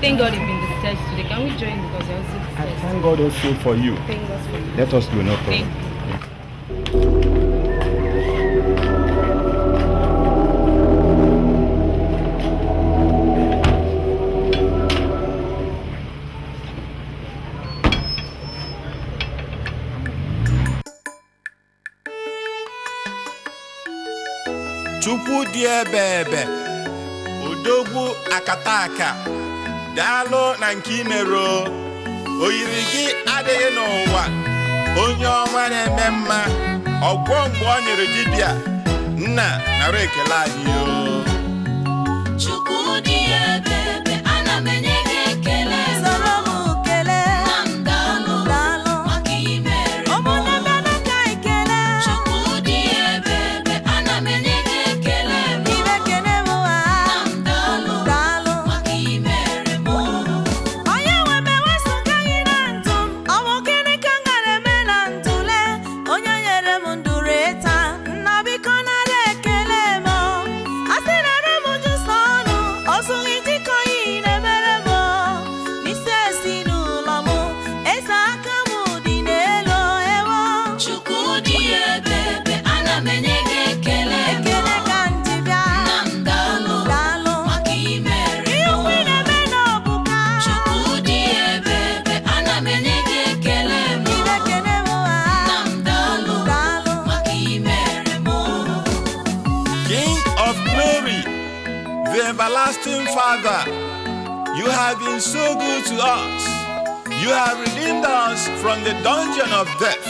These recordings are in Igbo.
Thank God you've been discharged today. Can we join because you're also I discharged? thank God also for you. Thank God for you. Let us go, no problem. Thank you. Chukwu dị ebe ebe, odogwu akataka, daalụ na nke imero. Oyiri gị adịghị n'ụwa, onye ọma na-eme mma, ọgwọ mgbe ọ nyere dibịa, nna nara ekele anyị o. Chukwu dị ebebe, ana m enye gị ekele. Soro m kelee. Nna m, daalụ Daalụ. maka imere m. Ụmụnne m, bịanụ ka anyị kelee. Chukwu dị ebebe, ana m enye gị ekele. Ibe kene m ha. Nna m, daalụ Daalụ. maka imere m. Onye nwe m, ewezụga gị na ndụ m, ọ bụ gịnị ka m gara eme na ndụle? Onye nyere m ndụ ree taa, nna, biko nara ekele m. A sị nara m jụsọ ọnụ, ọ zụghị dịka onye na-emere m n'isi ezinụlọ m. Eze, aka m dị n'elu, ewo. Chukwu dị ebebe, ana m enye gị ekele. Ekele ka m ji bịa. Nna m, daalụ Daalụ. maka imere Ihe m. ukwu ị na-eme n'obuka. Chukwu dị ebebe, ana m enye gị ekele. Ibe kene m ha. Nna m, daalụ Daalụ. maka imere m. King of glory, the everlasting Father, you have been so good to us. You have redeemed us from the dungeon of death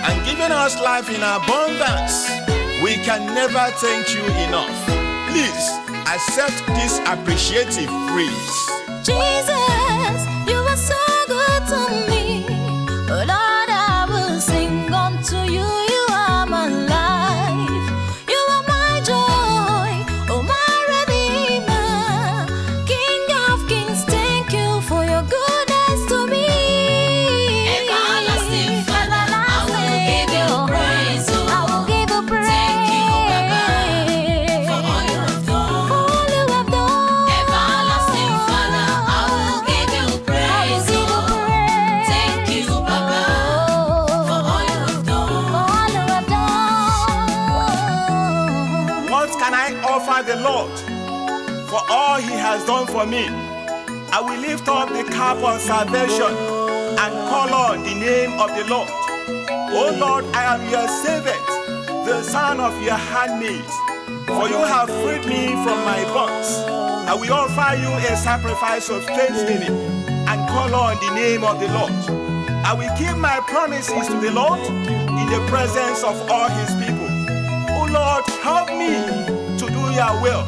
and given us life in abundance. We can never thank you enough. Please accept this appreciative praise. Jesus, you are so good to me. Oh Lord, I will sing unto you. You are my life. You are my joy. Oh, my Redeemer. King of kings, thank you for your goodness to me. Everlasting Father, I will give you praise. I will give you praise. Thank you, Baba, for all you have done. For all you have done. Everlasting Father, I will give you praise. Thank you, Baba, for all you have done. For all you have done. What can I offer the Lord for all he has done for me? I will lift up the cup of salvation and call on the name of the Lord. O Lord, I am your servant, the son of your handmaid. For you have freed me from my bonds. I will offer you a sacrifice of thanksgiving and call on the name of the Lord. I will keep my promises to the Lord in the presence of all his people. O Lord, help me to do your will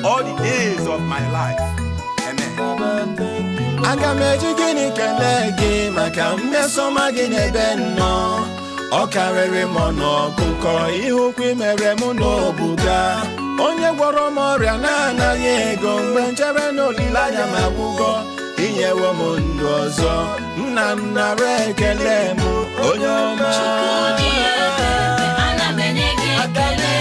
all the days of my life. Amen. Aga m eji gịnị kelee gị maka mmeso ọma gị n'ebe m nọ? Ọ karịrị m ọnụọgụkọ ihe ukwu i mere m n'obuga. Onye gwọrọ m ọrịa na-anaghị ego, mgbe nchere na olileanya ma gwụgọ, inyewo m ndụ ọzọ. Nna m, nara ekele m, onye ọma. Chukwu dị ebebe, ana m enye gị ekele.